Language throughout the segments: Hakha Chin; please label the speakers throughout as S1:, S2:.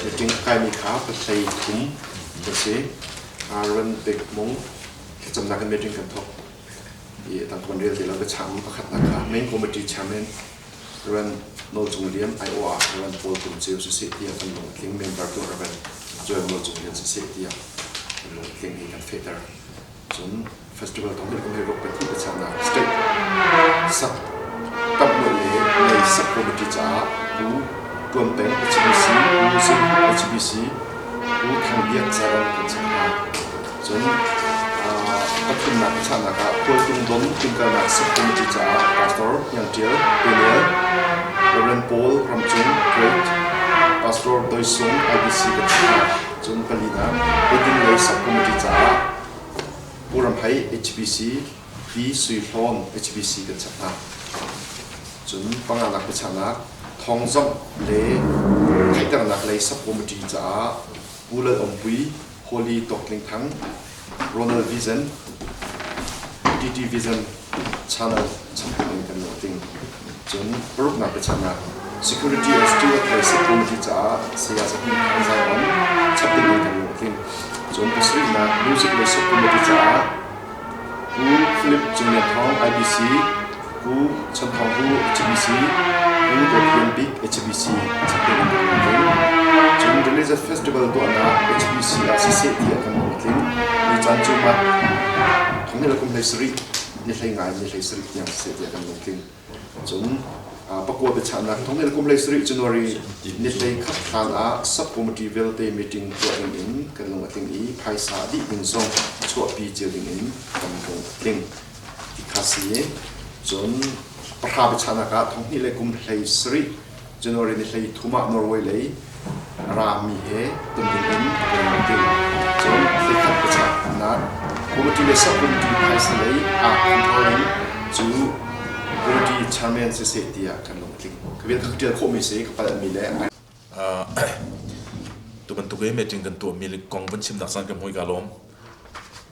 S1: Meeting a kaimi kha pahlei thum an si. Aaron Pek Mung thlacamnak in meeting kan thawk. I tang kan rel ti lo biachah pakhatnak kha main committee chairman Rev. Nawl Cung Lian aiawh ah Rev. Paul Tum Ceu siseh tiah kan lung a tling. Member tu Rev. Joel Nawl Cung Lian siseh tiah kan lung a tling i kan fehter. Cun festival thong hi kum hei ruk pahnih biachahnak state sak tamh le lei sak committee caah Pu Tuan Peng HBC, Pu HBC, Pu Thang Biak Zaram kan chak hna. Cun pathumnak biachahnak ah Khualtung Don Tumkalnak sak committee caah Pastor Hniang Tial, Daniel, Reverend Paul Ramcung, Great Pastor Doi Sung, IBC kan chak hna. Cun palinak eidin lei sak committee caah Pu Ram Hai HBC, Pi Sui Hlawn HBC kan chap hna. Cun panganak biachahnak thawngzamh le theihternak lei sub committee caah Pu Lal Om Pui, Holy Tawk Tling Thang, Ronald Vision, TT Vision Channel chap in kan lung ting. Cun paruknak biachahnak Security and Steward lei sub committee caah Saya Zahmi Thang Zai On chap ding in kan lung a tling. Cun pasarihnak Music lei sub committee caah Pu Philip Cung Lian Thawng IBC, Pu Chan Thawng Hu HBC, Pu Dawt Lian Bik HBC chap ding in kan lung a tling. Cun Religious Festival tuahnak HBC ah siseh tiah kan lung a tling. Ni caan cu mat thong le kum hlei sarih ni hlei ngai ni hlei sarih tiang siseh tiah kan lung tling. Cun pakua biachahnak thong le kum hlei sarih January ni hlei khat hlan ah sub committee vialte meeting tuah ding in kan lung a tling i phaisa dih ding zong chuahpi cio ding in kan lung a tling. Ti kha si. Cun pahra biachahnak ah thong hnih le kum hlei sarih January ni hlei thum ah Norway lei rami he ton ding in kan lung a tling. Cun hlei khat biachahnak committee le sub committee phaisa lei ah controlling cu committee chairman siseh tiah kan lung a tling. Ka vial ka ṭial khawhmi si ka palhmi le
S2: Tu bantuk i meeting kan tuahmi kong van chimnak caan ka hmu i kaa lawm.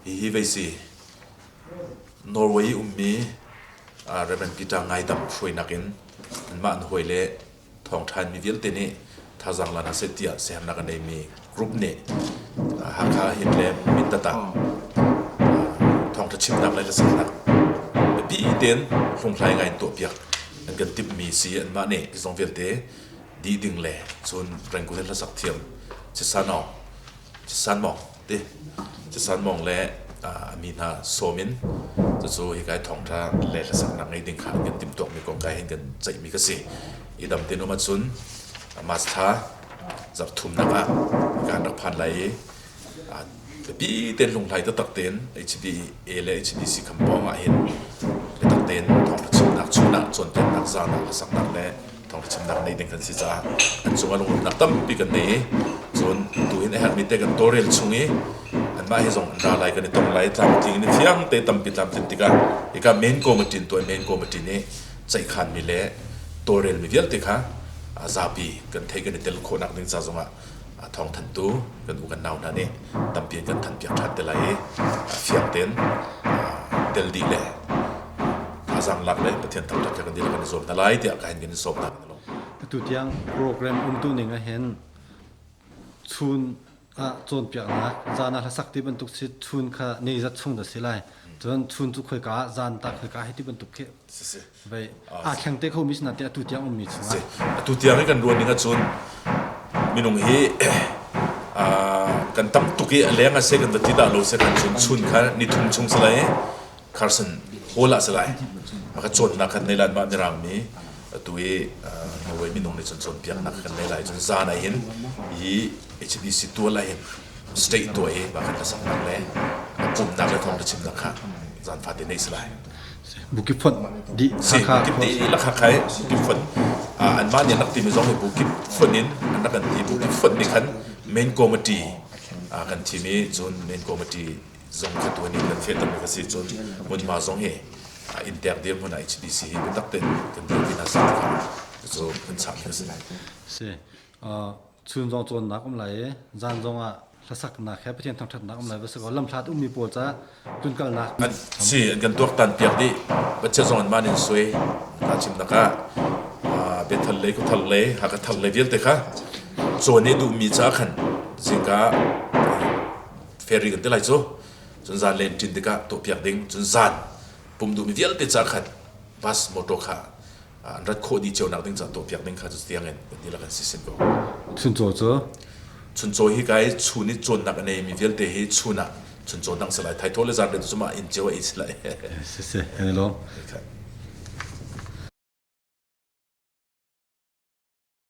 S2: Hihi vei si. Norway i ummi Reverend Peter Ngaidam hruainak in anmah an hawi le thawngṭha mi vialte nih thazaang la hna seh tiah siaherhnak a neimi group nih Hakha hin le Mindat ah thawngṭha chimnak le hlasaknak biapi tein hlunghlai ngai in tuahpiak an kan timhmi si. Anmah nih zong vialte dih ding le cun Rangoon in hlasak thiam Chisanong Chisanmong ti Chisanmong le a mi hna sawm in cucu hika i thawngṭha le hlasaknak ngei ding kha an kan timhtuakmi kong kai hin kan ceihmi ka si. I dam tein um ahcun March thla zarh thumnak ah hika an rak phan lai i biapi tein hlunghlai taktak tein HBA le HBC khampawng ah hin biatak tein thawngṭha chimnak chunah cawnpiaknak zanak hlasaknak le thawngṭha chimnak nei ding kan si caah an cungah lunglawmhnak tampi kan nei i cun tuhin a herhmi te kan tawlrel chung i anmah hi zong an ra lai kan i tong lai tlamtling in fiang te tampi tlamtlin tikah hika main committee in tuah main committee nih ceihkhanmi le tawlrelmi vialte kha zapi kan thei kan i tel khawhnak ding ca zongah thawngthanhtu kan u kan nau hna nih tampi in kan thanpiak ṭhan te lai i fiang tein tel dih le thazaang lak le Pathian thangṭhat kan dihlak kan i zuam hna lai tiah ka hin kan in sawm hna.
S3: Atu tiang program umtu ning ahhin chun ah cawnpiaknak zan ah hlasak ti bantuk si chun kha ni zat chung dah si lai cun chun cu khoika ah zan ta khoika hi ti bantuk khi vei aa thleng te kho mi si na te atu tiang ummi chungah
S2: atu tiang hi kan ruan ning ahcun minung hi kan tam tuk i a leng a se kan va ti dah lo se kan chun chun kha ni thum chung si lai Carson Hall ah si lai ka cawnnak kan nei lan mah mirang mi atu i Norway minung nih cun cawnpiaknak kan nei lai cun zan ah hin hi HBC tual ah hin state tuah i mah kan hlasaknak le pumnak le thawngṭha chimnak kha zan fate nei si lai.
S3: Bukip fonh dih
S2: si bukip dih lak khai bukip fonh anmah nih an rak timi zong hi bukip fonh in an rak kan ti bukip fonh nih khan main committee kan thim i cun main committee zong kha tuan in kan fehtermi kha si cun hmunhma zong hi inntek dirhmun ah HBC hi biatak tein kan dirpi hna si kha cu kan chah mi a si.
S3: Si. Chun zong cawnnak um lai i zan zong ah hlasaknak he Pathian thangṭhatnak um lai va si ko lamhlat ummi pawl ca tunkalnak
S2: si an kan tuaktan piak dih Pathian zong an man in sui ta chim nak ah biathal le khuathal le Hakha thal le vialte kha. Cawn i duhmi caah khan zingka ferry kan ti lai cu. Cun zan len ṭin tikah tuahpiak ding. Cun zan pum duhmi vialte caah khan bus motor kha an rat khawh dih cio nak ding caah tuahpiak ding kha cu tiang in kan dihlak an si sin ko.
S3: Chuncaw cu?
S2: Chuncaw hi kai chun i cawnnak a neimi vialte hi chun ah chuncaw dang si lai. Thaithawh le zanriat cu mah inn cio ah ei si lai.
S3: Si si, kan i lawm.